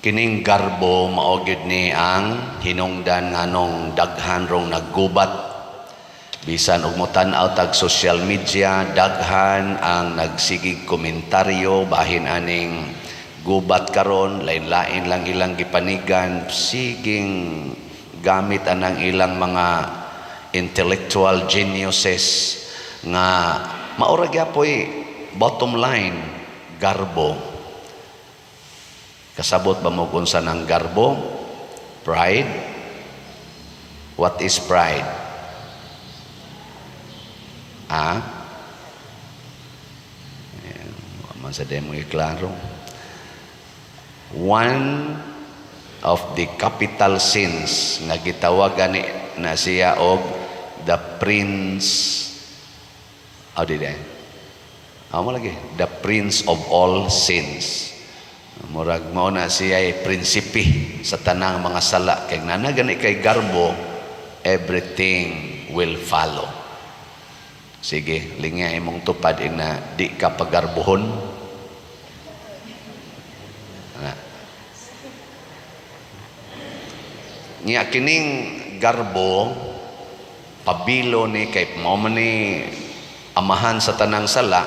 Kining garbo mao gyud ni ang hinungdan nganong daghan rong naggubat. Bisan og motan-aw tag social media, daghan ang nagsigig komentaryo bahin aning gubat karon, lain-lain lang ilang gipanigan, siging gamit anang ilang mga intellectual geniuses nga maura gyapoy bottom line, garbo. Kasabot ba mo kung unsa ng garbo? Pride? What is pride? Ah? Ayan, wa man sa demo iklaro. One of the capital sins nga gitawagan ni na siya og the prince, oh, di di. Amo lagi, the prince of all sins. Murag mao na siya ay prinsipe sa tanang mga sala, kay nana gani kay garbo, everything will follow. Sige, lingya imong tupad ina di ka pagarbohon. Na. Nya kining garbo pabilo ni kay mao man ni amahan sa tanang sala,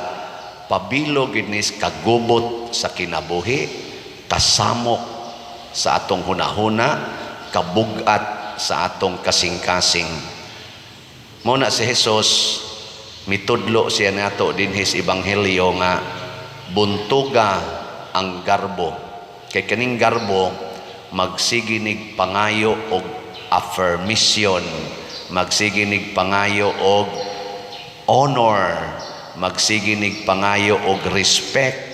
pabilo gid ni kagubot sa kinabuhi, kasamok sa atong hunahuna, kabugat sa atong kasing-kasing. Mao na si Jesus mitudlo siya nato dinhi sa ebanghelyo nga buntuga ang garbo. Kay kaning garbo magsiginig pangayo og affirmation, magsiginig pangayo og honor, magsiginig pangayo og respect,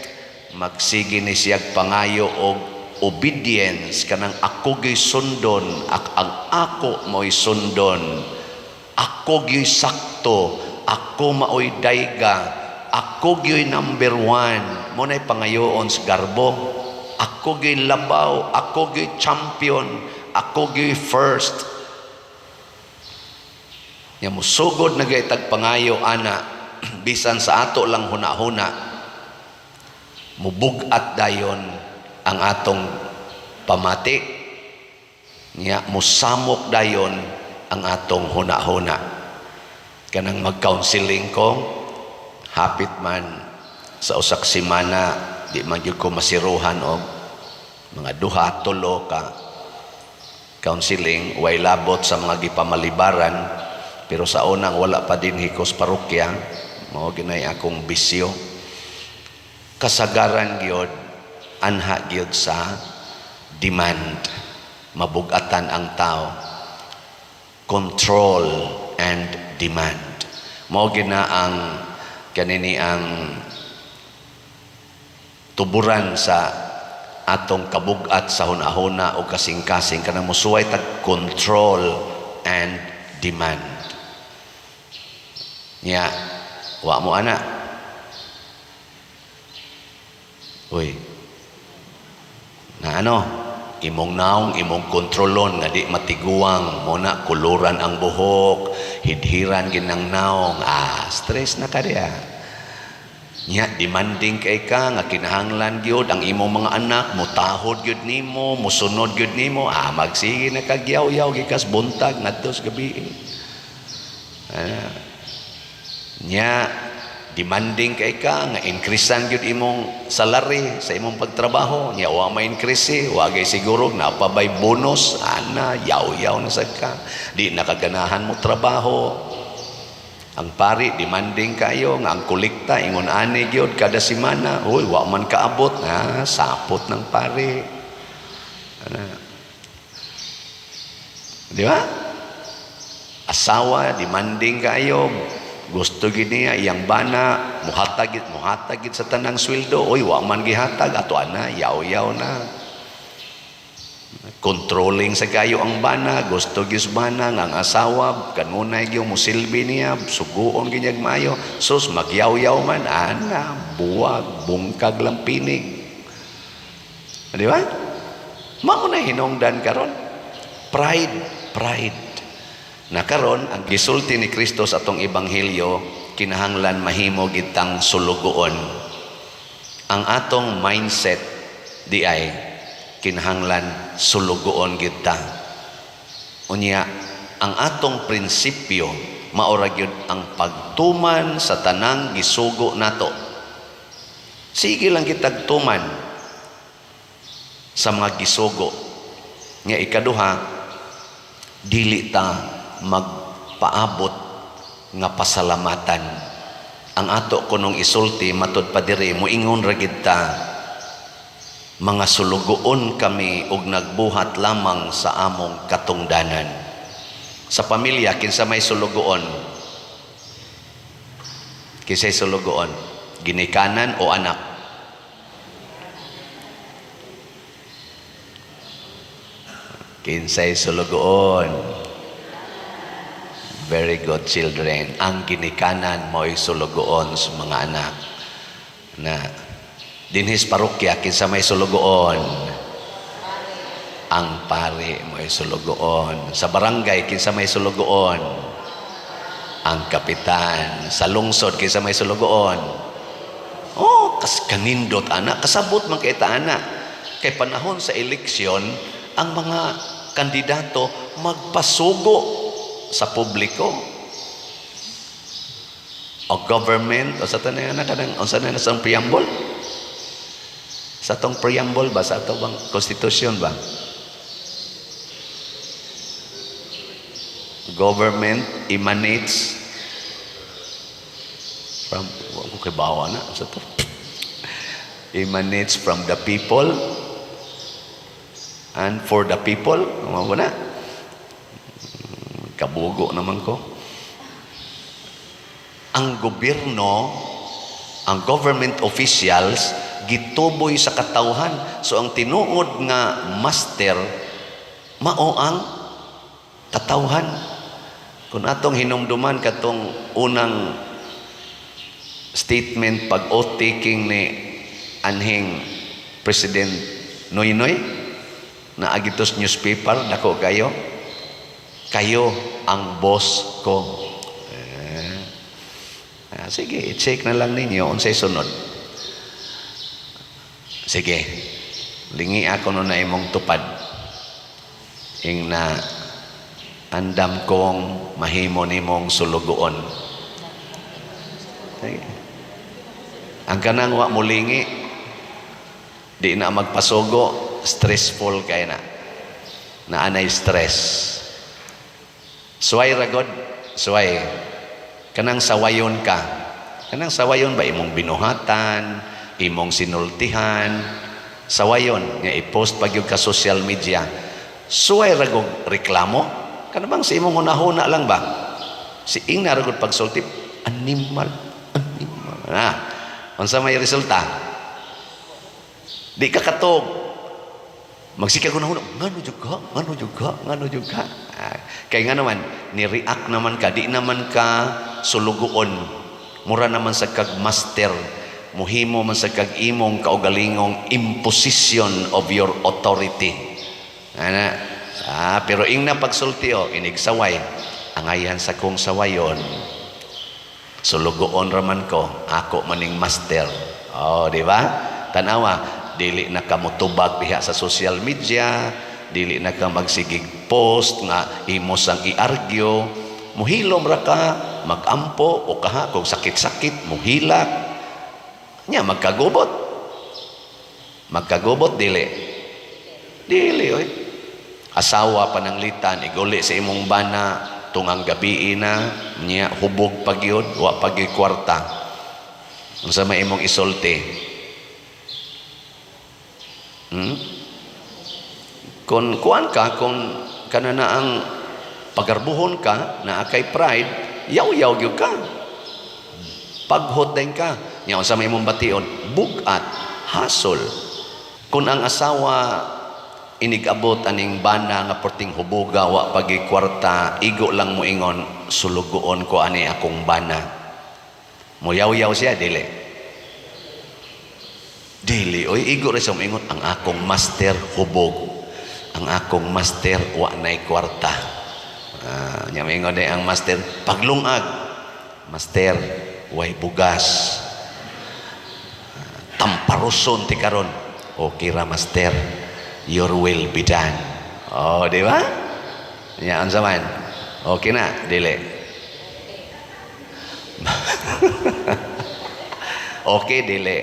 magsige ni siyag pangayo og obedience, kanang ako gyud sundon, ang ako mo'y sundon, ako gyud sakto, ako maoy dayga, ako gyud number one. Mo na'y pangayoon sa garbo. Ako gyud labaw, ako gyud champion, ako gyud first. Nya musugod na gyud tag pangayo ana, bisan sa ato lang hunahuna, mubug-at dayon ang atong pamati. Nya musamok dayon ang atong hunahuna. Kanang mag-counseling ko, hapit man sa usak semana di man gyud ko masiruhan og mga duha tulo ka counseling, way labot sa mga gipamalibaran. Pero sa unang wala pa din hikos parokya, mao ginay akong bisyo. Kasagaran gyud anha gyud sa demand, mabugatan ang tao, control and demand. Mao gina ang kanini ang tuburan sa atong kabugat sa hunahuna o kasing-kasing, kanang musuway tag control and demand. Nya wa mo ana, uy, na ano imong naong imong kontrolon nga di matiguang mo na, kuluran ang buhok, hidhiran ginang naong, stress na ka diya. Nya demanding kay ka nga kinahanglan gyud ang imong mga anak mutahod gyud nimo, musunod gyud nimo, magsige na kag yaw-yaw gikas buntag ngadto sa gabi. Nya demanding kay ka nga increasean gyud imong salary sa imong pagtrabaho. Nya wa ma-increase, wa gay siguro napabay bonus ana, yaw-yaw na sad ka, di nakaganahan mo trabaho. Ang pari demanding kayo nga ang kolekta ingon ani gyud kada semana, uy, wa man kaabot, sapot ng pari ana, di ba? Asawa demanding kayo, gusto gid niya iyang bana muhatag muhatag gid sa tanang sweldo, oy, wa man gihatag ato ana, yaw-yaw na. Controlling sa kayo ang bana, gusto gyud sa bana nga ang asawa kanunay gyud musilbi niya, suguon gyud niyag maayo. Sus, magyaw-yaw man ana, buwag bungkag lang pinig, di ba? Mao na hinungdan karon, pride, pride. Na karon ang gisulti ni Kristo sa atong ebanghelyo, kinahanglan mahimo gitang sulugoon. Ang atong mindset di ay Kinahanglan sulugoon gyud ta. Unya ang atong prinsipyo mao ra gyud ang pagtuman sa tanang gisugo nato. Sige lang kitag tuman sa mga gisugo. Nga ikaduha, dili ta magpaabot nga pasalamatan. Ang ato kunong isulti matud pa diri, moingon ra gid ta, mga sulugoon kami ug nagbuhat lamang sa among katungdanan. Sa pamilya, kinsa may sulugoon? Kinsay sulugoon? Ginikanan o anak? Kinsay sulugoon? Very good, children. Ang ginikanan mo'y sulugoon sa mga anak. Na dinhis parokya, kinsa may sulugoon? Ang pari mo'y sulugoon. Sa barangay, kinsa may sulugoon? Ang kapitan. Sa lungsod, kinsa may sulugoon? Oh, kas kanindot ana, kasabot man kay ta ana. Kay panahon sa eleksyon, ang mga kandidato magpasugo sa publiko o government o sa tanan na kanang unsa na sa preamble, sa atong preamble ba, sa ato bang constitution ba, government emanates from, wa ko kay bawa na sa to, emanates from the people and for the people. Mao na kabugo naman ko. Ang gobyerno, ang government officials, gituboy sa katawhan. So ang tinuod nga master mao ang katawhan. Kung atong hinumduman katong unang statement pag oath taking ni anhing President Noynoy na agitos newspaper, dako kayo, kayo ang boss ko. Sige, i-check na lang ninyo unsay sunod. Sige, lingi ako no na imong tupad. Ing na andam kong mahimo nimong sulugoon. Sige. Ang kanang wa mulingi, di na magpasugo, stressful kay na. Naanay stress. Suway ragod, suway. Kanang sawayon ka. Kanang sawayon ba imong binuhatan, imong sinultihan, sawayon nga i-post pag ka social media. Suway ragog reklamo. Kana bang sa imong hunahuna lang ba? Si ingna ragod pagsulti, animal, animal. Na, unsa may resulta? Di ka katog. Magsikag hunahuna, ngano jud ka? Ngano jud ka? Ngano jud ka? Kay nga naman, ni-react naman ka, di naman ka sulugoon. Mura naman sa kag master, muhimo man sa kag imong kaugalingong imposition of your authority. Ana, pero ing na pagsulti o, inigsaway, angayan sa kong sawayon, sulugoon raman ko, ako maning master. Oh, di ba? Tanawa, dili na ka motubag diha sa social media, dili na ka magsigig post nga imo sang i-argue, muhilom ra ka, magampo o kaha kung sakit-sakit, muhilak. Nya magkagubot. Magkagubot dili. Dili oy. Asawa pananglitan iguli sa imong bana tungang gabi na nya hubog pa gyud, wa pa gyud kwarta. Unsa may imong isulti? Kung kuan ka, kung kana na ang pagarbuhon ka, naa kay pride, yaw-yaw gyud ka. Paghot din ka. Nya unsa may imong bation? Bugat, hasol. Kung ang asawa inigabot aning bana nga porting huboga, wa pagi kwarta, igo lang mo ingon, sulugoon ko ani akong bana. Moyaw-yaw siya, dili. Dili, oy, igo ra siya moingon, ang akong master hubog. Ang akong master wa nay kwarta. Nya moingon day ang master, paglungag. Master, way bugas. Tamparuson ti karon. Okay ra master. Your will be done. Oh, di ba? Nya unsa man? Okay na, dili? Okay, dili?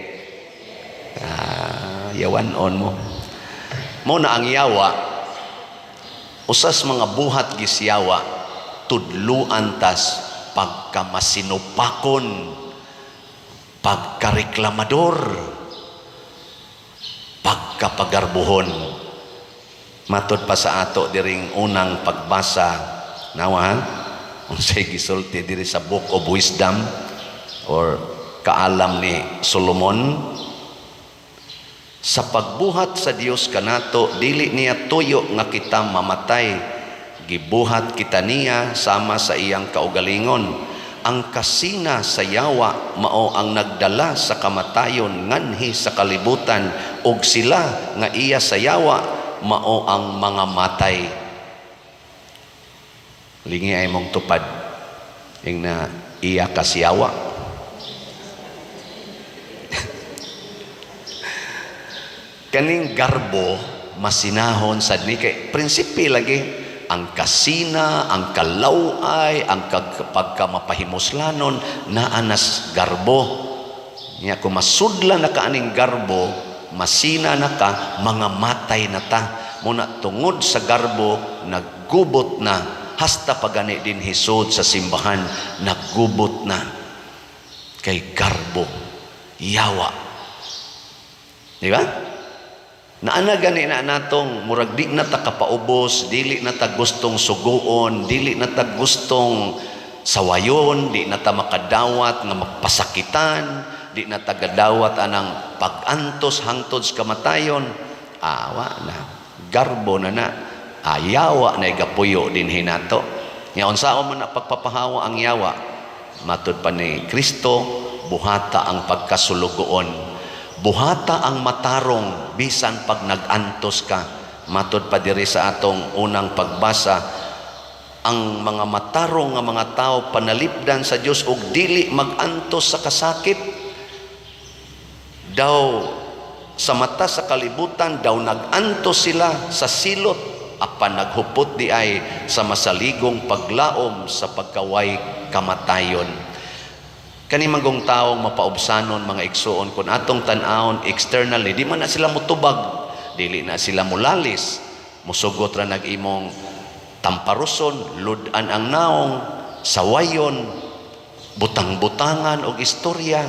Ah, yawan on mo. Mo na ang yawa, usas mga buhat gisyawa, tudluan tas pagkamasinupakon, pagkareklamador, pagkapagarbuhon. Matod pa sa ato diring unang pagbasa, nawa ha? Unsay gisulti diri sa Book of Wisdom or kaalam ni Solomon? Sa pagbuhat sa Dios kanato, dili niya tuyo nga kita mamatay. Gibuhat kita niya sama sa iyang kaugalingon. Ang kasina sa yawa mao ang nagdala sa kamatayon nganhi sa kalibutan, ug sila nga iya sa yawa mao ang mga matay. Lingi ay mong tupad ing na iya kasiyawa. Kaning garbo masinahon sad ni kay prinsipe lagi ang kasina, ang kalaway, ang pagkamapahimuslanon naa nas garbo. Nya kung masudla na ka aning garbo, masina na ka, mga matay na ta. Muna tungod sa garbo naggubot na, hasta pagani din hisod sa simbahan naggubot na kay garbo, yawa. Di ba? Naana gani na natong murag di na ta kapaubos, dili na ta gustong suguon, dili na ta gustong sawayon, di na ta makadawat nga magpasakitan, di na ta gadawat anang pag-antos hangtod sa kamatayon. Awa na, garbo na na, ayawa na igapuyo din hinato. Nga unsaon man na pagpapahawa ang yawa? Matud pa ni Kristo, buhata ang pagkasulugoon. Buhata ang matarong bisan pag nag-antos ka. Matud pa diri sa atong unang pagbasa, ang mga matarong nga mga tao panalipdan sa Dios og dili mag-antos sa kasakit. Daw sa mata sa kalibutan daw nag-antos sila sa silot, apan naghupot di ay sa masaligong paglaom sa pagkaway kamatayon. Kani manggong taong mapaubsanon, mga igsuon, kung atong tan-awon externally, di man na sila mutubag, dili na sila mulalis, musugot ra nag-imong tamparuson, ludan ang naong, sawayon, butang-butangan og istorya.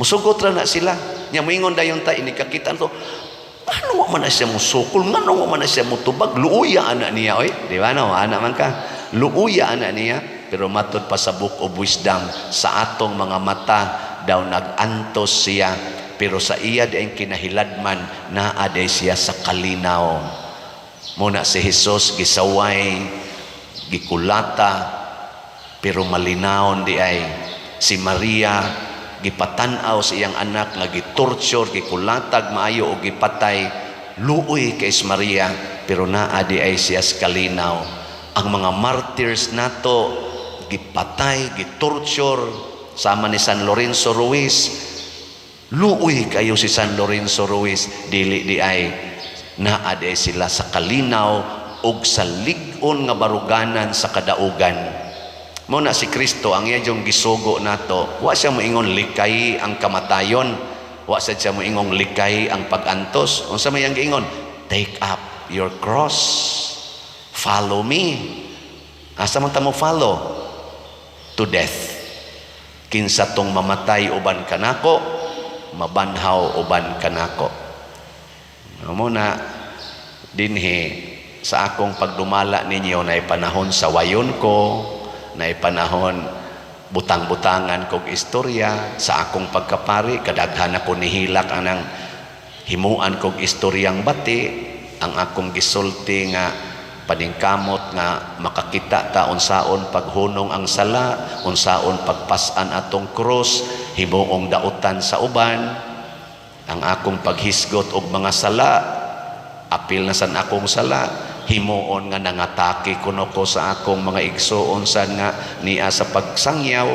Musugot ra na sila. Nya moingon dayon ta inikakita to, ngano wa man na siya musukol, ngano wa man na siya mutubag, luuya ana niya oy, di ba no? Ana man ka, luuya ana niya. Pero matud pa sa Book of Wisdom, sa atong mga mata daw nag-antos siya, pero sa iya di ang kinahiladman naa day siya sa kalinaw. Muna si Jesus gisaway, gikulata, pero malinawon di ay. Si Maria gipatan-aw sa iyang anak nga gitorture, gikulatag maayo o gipatay, luoy kay Maria, pero naa di ay siya sa kalinaw. Ang mga martyrs nato gipatay, gitorture, sama ni San Lorenzo Ruiz. Luoy kayo si San Lorenzo Ruiz, dili di ay naa di ay sila sa kalinaw og sa lig-on nga baruganan sa kadaugan. Mo na si Kristo ang iya yung gisugo nato, wa siya moingon likay ang kamatayon, wa siya moingong likay ang pag-antos. Unsa may ang giingon? Take up your cross, follow me. Asa man ta mo follow? To death. Kinsa tong mamatay uban kanako, mabanhaw uban kanako. Mo na dinhi sa akong pagdumala ninyo, na panahon sa wayon ko, na panahon butang-butangan kog istorya sa akong pagkapari, kadaghan ako nihilak anang himuan kog istoryang bati, ang akong gisulti nga paningkamot nga makakita ta unsaon paghunong ang sala, unsaon pagpas-an atong krus, himuong dautan sa uban, ang akong paghisgot og mga sala, apil na san akong sala, himuon nga nangatake kuno ko sa akong mga igsuon san nga niya sa pagsangyaw.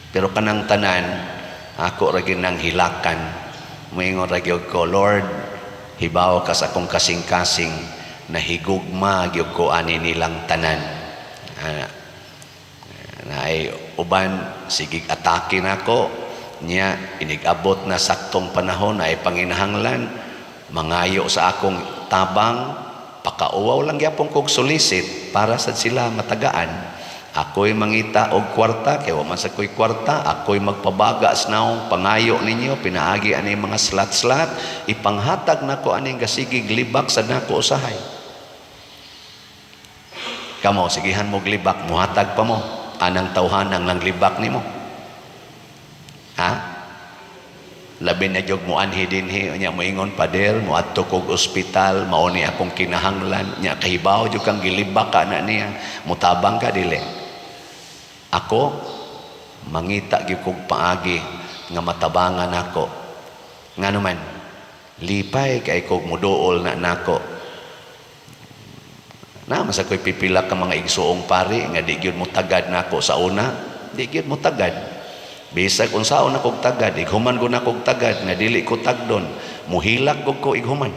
Pero kanang tanan ako ra gyud nang hilakan. Moingon ra gyud ko, Lord, Hibaw ka sa akong kasing-kasing, nahigugma gyud ko ani nilang tanan. Ana naay uban sigig atake nako nya, inig-abot na saktong panahon ay panginahanglan mangayo sa akong tabang, pakauwaw lang gyapon kog solicit para sad sila matagaan. Ako'y mangita og kwarta kay wa man sa ko'y kwarta. Ako'y magpabaga sa naong pangayo ninyo pinaagi ani mga slat-slat, ipanghatag nako aning gasigig libak sa nako usahay. Kamo, sigihan mo libak, muhatag pa mo anang tawhanang nang libak nimo, ha? Labi na jud mo anhi dinhi nya, moingon, "Pader, moadto kog ospital, mao ni akong kinahanglan." Nya kahibaw jud kang gilibak ka na niya, mutabang ka, dili? Ako, mangita gyud kog paagi nga matabangan nako. Ngano man, lipay kay kog muduol na nako. Na masa ko'y pipila ka mga igsuong pari nga di gyud mo tagad nako sa una, di gyud mo tagad. Bisag unsaon akog tagad, ighuman ko na kog tagad nga dili ko tagdon, muhilak gud ko ighuman.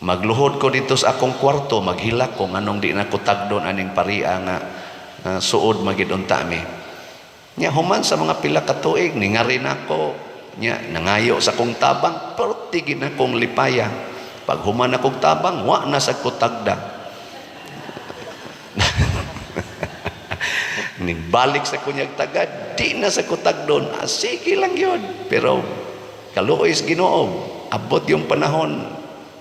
Magluhod ko dito sa akong kwarto, maghilak ko nganong di na ko tagdon aning paria nga suod magid unta mi. Nya human sa mga pila ka tuig, ningarin ako, nya nangayo sa akong tabang, perti gid na kong lipaya. Pag human akong tabang, wa na sa ko tagda. Ning balik sa kunyag tagad, di na sa kutag doon. Ah, sige lang yun. Pero kaluoy sa Ginoo, abot yung panahon.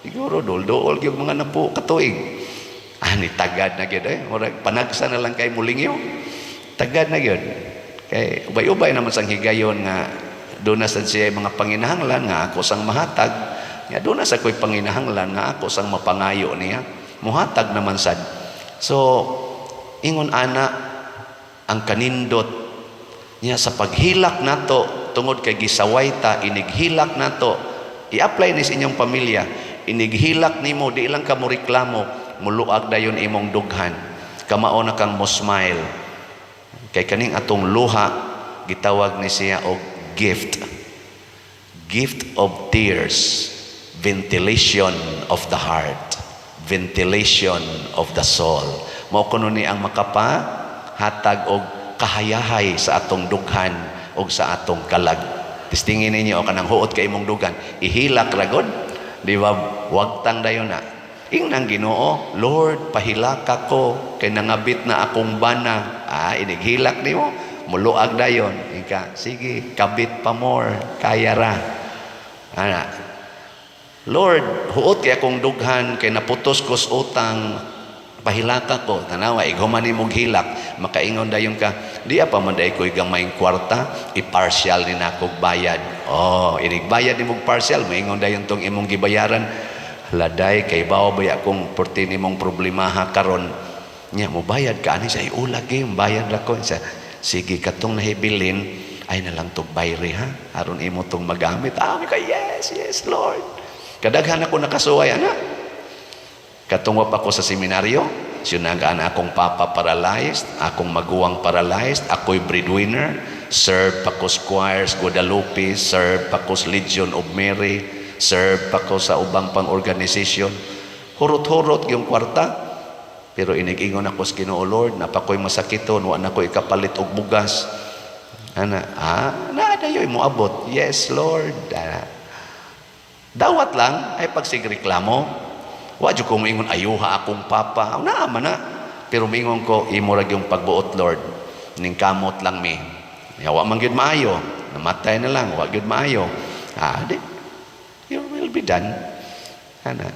Siguro dol-dool yung mga napo katuig. Ah, ni tagad na gyud eh. Murag panagsa na lang kay mulingyo. Tagad na gyud. Kay ubay-ubay naman sang higayon nga doon na sad siya mga panginahanglan nga ako sang mahatag. Nga doon na sa ko'y panginahanglan nga ako sang mapangayo niya. Muhatag naman sad. So, ingon ana ang kanindot niya sa paghilak nato tungod kay gisaway ta, inighilak nato, i-apply ni sa inyong pamilya. Inighilak nimo, di lang ka mo reklamo, muluag dayon imong dughan, kamao na kang mo smile kay kaning atong luha gitawag ni siya og gift, gift of tears, ventilation of the heart, ventilation of the soul. Mao kuno ni ang makapa hatag og kahayahay sa atong dughan og sa atong kalag. Testingin ninyo o kanang huot kay imong dughan, ihilak ra gud, di ba? Wagtang dayon na. Ingnang Ginoo, "Lord, pahilaka ko kay nangabit na akong bana." Ah, inighilak nimo, muluag dayon. Ika, "Sige, kabit pa more, kaya ra." Ana. "Lord, huot kay akong dughan kay naputos ko sa utang, pahilaka ko." Tanawa, ighuman nimo hilak, makaingon dayon ka, "Di pa man day ko'y gamayng kwarta, i-partial ni nakog bayad." Oh, inigbayad nimo partial, maingon dayon tong imong gibayaran, "Laday, kay bawo ba akong porti nimong problemaha karon." Nya mo bayad ka ani sa ulag eh, bayad ra ko. Sa sige, katong nahibilin ay na lang tog bayri ha, aron imo tong magamit. Ah, mi ka, "Yes, yes, Lord." Kadaghan ako nakasuway ana. Katong wa pa ko sa seminaryo, sinagaan akong papa paralyzed, akong maguwang paralyzed, ako'y breadwinner, serve pa ko sa choirs Guadalupe, serve pa ko sa Legion of Mary, serve pa ko sa ubang pang organization. Hurot-hurot yung kwarta. Pero inig-ingon ako sa Ginoo, "Lord, napakoy masakiton, wa na ko ikapalit og bugas." Ana, ah, na dayoy mo abot. "Yes, Lord." Ana. Dawat lang ay pagsigreklamo. Wa jud ko moingon, "Ayuha akong papa." Naa man na. Pero moingon ko, "Imo ra gyung pagbuot, Lord. Ning kamot lang mi. Ya, wa man gyud maayo. Namatay na lang, wa gyud maayo. Ah, di. Your will be done." Ana.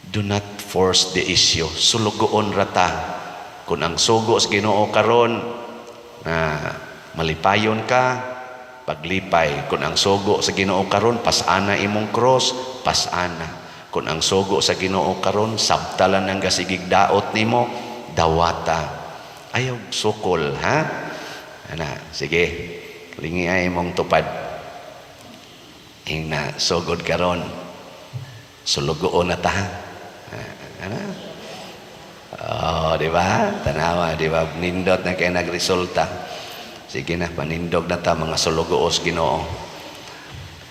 Do not force the issue. Sulugoon rata. Kung ang sugo sa Ginoo karon na malipayon ka, paglipay. Kung ang sugo sa Ginoo karon pasana imong cross, pasana. Kung ang sugo sa Ginoo karon sabtalan ang gasigig daot nimo, dawata. Ayaw sukol, ha? Ana, sige. Lingi ay imong tupad. Ingna sugod karon. Sulugoon na ta. Ana. Oh, di ba? Tanawa, di ba? Nindot na kay nagresulta. Sige na, panindog na ta mga sulugoos Ginoo.